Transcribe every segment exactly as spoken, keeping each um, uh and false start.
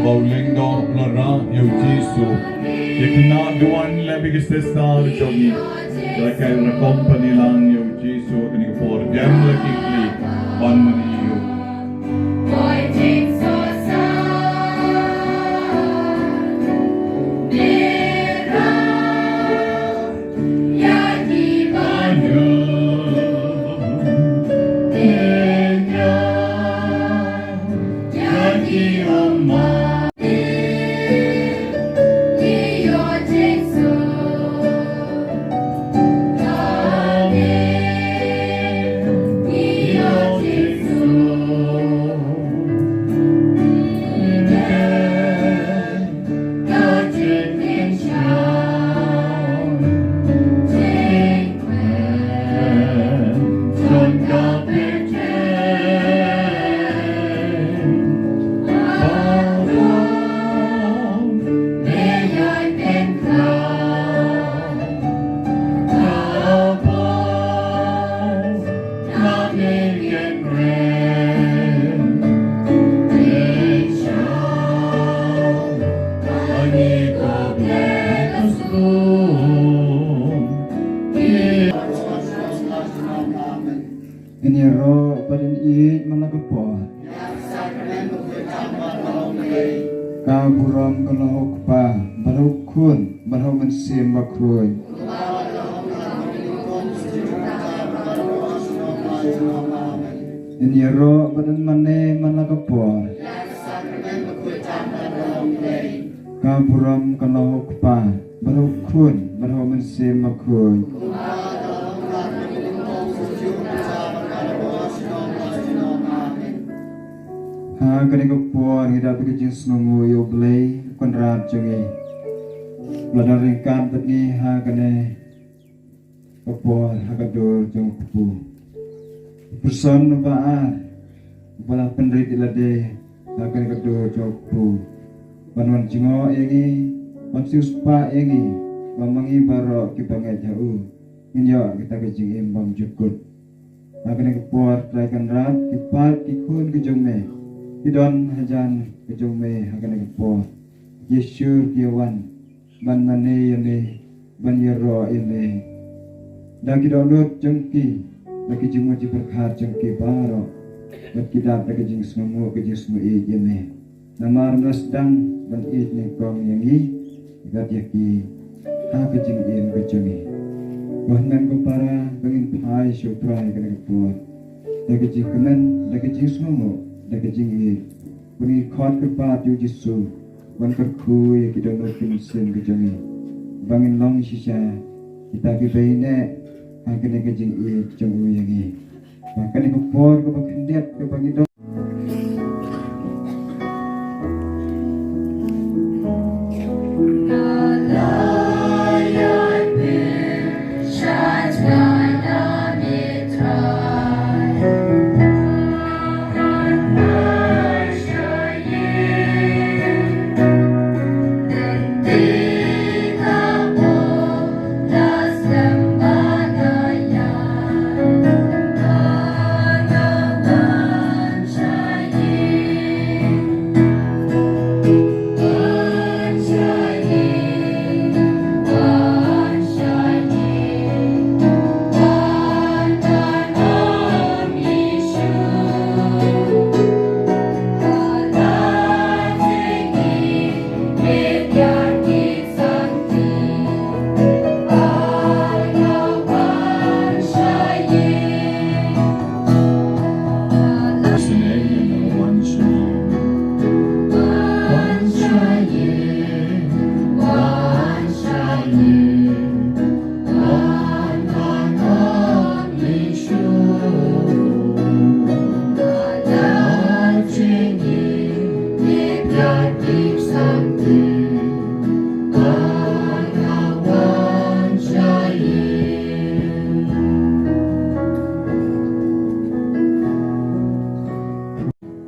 Ba u lyngdoh u la rah ïa u Jisu. Ïa kane duwan lem bad ki sister jong ngi. Ïa ka rukom pynlong ïa u Jisu ha kane ka por, dem la ki khlieh ban mane ïa u. Ngin ïaroh bad ngin ïeit man la ka por. Ka burom ka long ha u Kpa, bad ha u Khun, bad ha u Mynsiem Bakhuid. Ngin ïaroh bad ngin mane man la ka por. Ka burom ka long ha u Kpa, bad ha u Khun, bad ha u Mynsiem Bakhuid. Ha kane ka por ngi dap da ka jingsngewnguh ïa U Blei, u Kynrad jong ngi, ba u la don ryngkat bad ngi ha kane ka por ha ka dur jong u kpu. U person uba ar uba la pynrit ïa lade ha kane ka dur jong u kpu, ban wan jngoh ïa ngi, ban siewspah ïa ngi, ba ma ngi baroh kiba ngeit ha u ngin ïoh kita ki jingim bymjukut. Ha kane ka por, Trai Kynrad, ki paid ki khun ki jong me ki don hajan ka jong me ha kane ka por. Ki ïashur, ki ïawan ban mane ïa me, ban ïaroh ïa me da ki dohnud jong ki, da ki jingmut jingpyrkhat jong ki baroh, bad ki dap da ka jingsngewnguh, ka jingsngewieit ïa me. Namar me la sdang ban ïeit nyngkong ïa ngi bad ïa ki ha ka jingim ka jong ngi. Ko hynmen ko para, ba ngin phai sha U Trai ha kane ka por da ka jingkmen, da ka jingsngewnguh, da ka jingïeit. Ba ngin khot kyrpad ïa u Jisu ban kyrkhu ïa ki dohnud ki mynsiem ki jong ngi, ba ngin long shisha kita kiba ïaineh ha kane ka jingïeit jong u ïa ngi. Ba kane ka por kaba khyndiat kaba ngi don.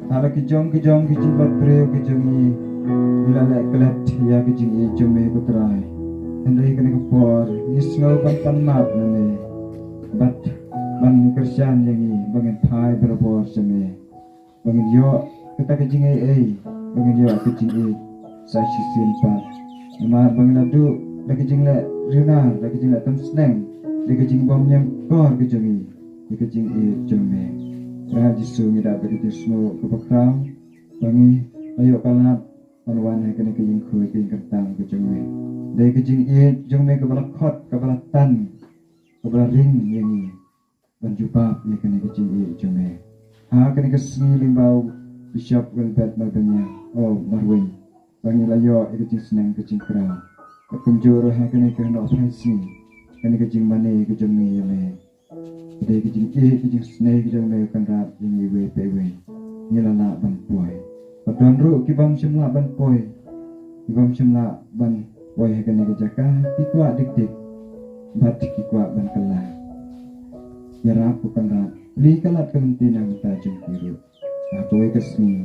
Ha la ki jong ki jong ki jingbat briew ki jong ngi, ngi la leh klet ïa ki jingïeit jong me ko Trai. Hynrei kane ka por ngi sngew ban pan map na me, bad ban kyrshan ïa ngi ba ngin phai barabor sha me, ba ngin ïoh kata ka jingaiei Ba ngin ïoh ka jingïeit sa shisien pat. Namar ba ngi la duh da ka jingleh riewnar, da ka jingleh tam sneng, da ka jingbym niam kor ka jong ngi ïa ka jingïeit jong me. Trai Jisu, ngi dap da ka jingsngew kaba khraw ba ngi la ïoh ka lad ban wan ha kane ka jingkhuid ka jingkyrtang ka jong me. Dei ka jingïeit jong me kaba la khot, kaba la tan, kaba la ring ïa ngi ban jubab ïa kane ka jingïeit jong me. Ha kane ka sngi lyngba u Bishop Wilbert Marbaniang, o Marweiñ, ba ngi la ïoh ïa ka jingsneng ka jingkraw. Ka kumjuh ruh ha kane ka hynñiew phrang sngi, kane ka jingmane ka jong ngi ïa me. Dei ka jingïeit, ka jingisnei ka jong me Kynrad ïa ngi iwei pa iwei. Ngi la lah ban poi. Bad don ruh ki bym shym lah ban poi, ki bym shym lah ban poi ha kane ka jaka, ki kwah dik dik bad ki kwah ban kylla. Ïarap ko Kynrad, plie ka lad ka lynti na ka bynta jong ki ruh. Ha kawei ka sngi,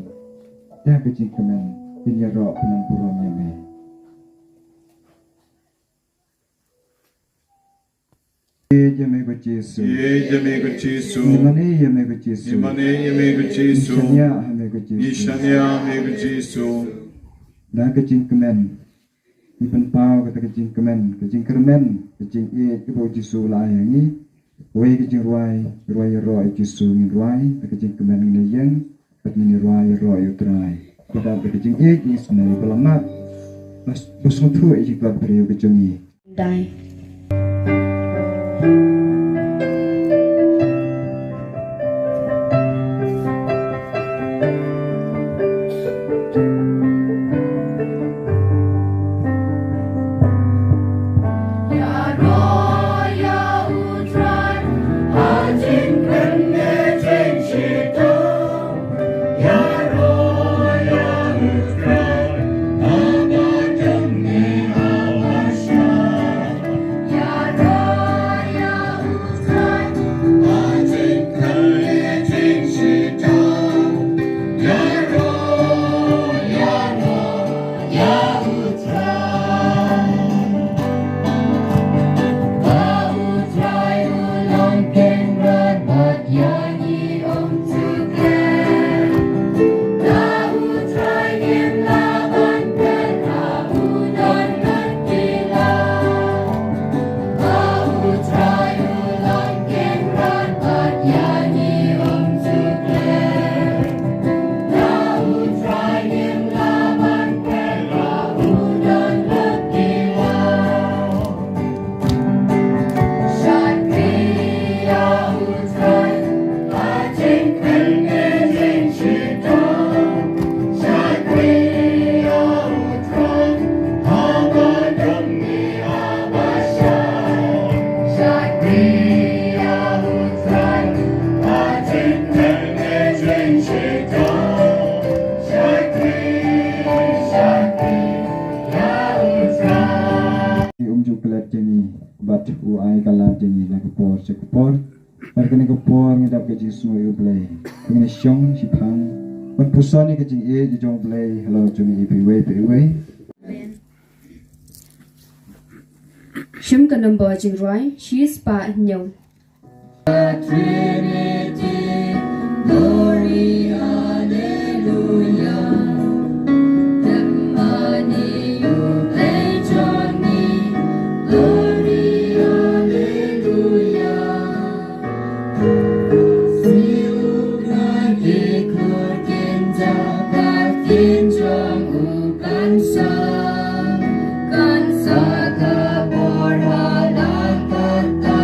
da ka jingkmen, kin ïaroh pynlong burom ïa me. Ïeit ïa me ko Jisu. Ïeit ïa me ko Jisu. Ngi mane ïa me ko Jisu. Ngi mane ïa me ko Jisu. Ngi shaniah ha me ko Jisu. Ngi shaniah ha me ko Jisu. Da ka jingkmen, ngi pynpaw kata ka jingkmen, ka jingkyrmen, ka jingïeit kaba u Jisu u la ai ha ngi. Kawei ka jingrwai, rwai ïaroh ïa u Jisu ngin rwai, da ka jingkmen ngin ïeng, bad ngin ïarwai ïaroh ïa u Trai. Ba dap da ka jingïeit ngi sngew ba la map, ba sngewthuh ïa ka jingtlot briew ka jong ngi. Dai. Um ju klet jong ngi, bad u ai ka lad jong ngi na ka por sha ka por. Bad kane ka por ngi dap ka jingsngew ïa u Blei. Ngin ïa shong shiphang ban puson ïa ka jingïeit jong u Blei halor jong ngi iwei pa iwei. Shim ka nombor jingrwai shispah hynñiew. Trinity, glory, hallelujah. Te mane ïa u Blei jong ngi, glory, hallelujah. Siew na ki khun kin jaka kin jong u kan sa, kan sa ka por ha la ka ta.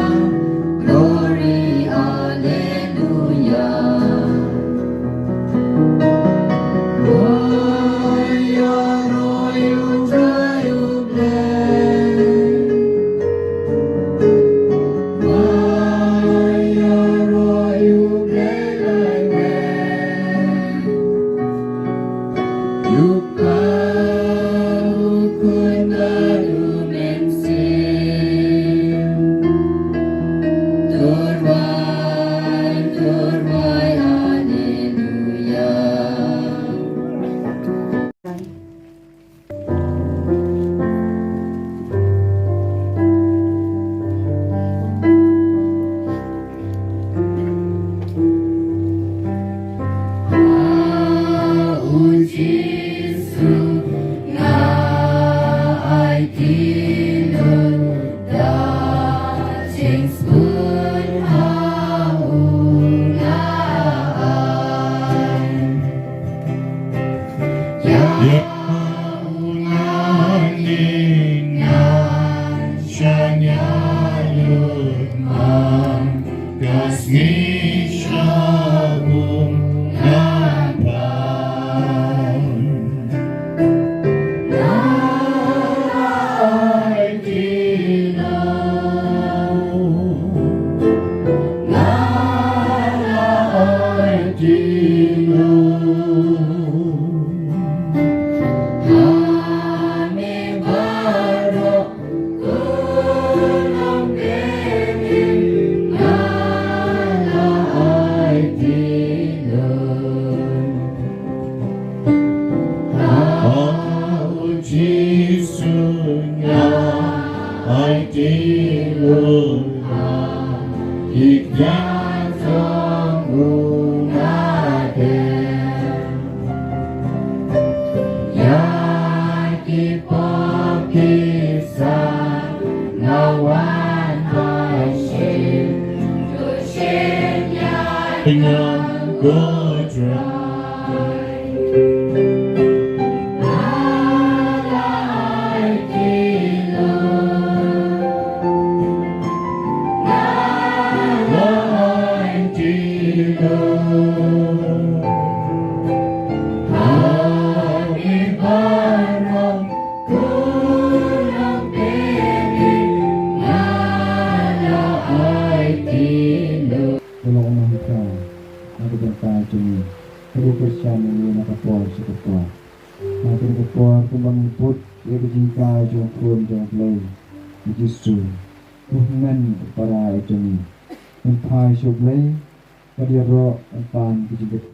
Glory, hallelujah. Ïa u ngan ning ngan shaniah lut ma ka sngi sha u ngan pan. Nga la ai ti lo, nga la ai ti lo. Ha me baroh, Ïa ki pop ki sa nga wan ha shin, tu shin ïa nga ko Trai. Nga la ai ti lo, nga la ai ti lo. Ka long na ka bynta jong ngi. Ka dei ka shan ngi na ka por sha ka por. Na ka por kumba ngi put ïa ka jinghikai jong u Khun jong U Blei, U Jisu. U hynmen u para ïa jong ngi. Ngan phai sha U Blei, ka dei ruh ngan pan ka jingkyrkhu.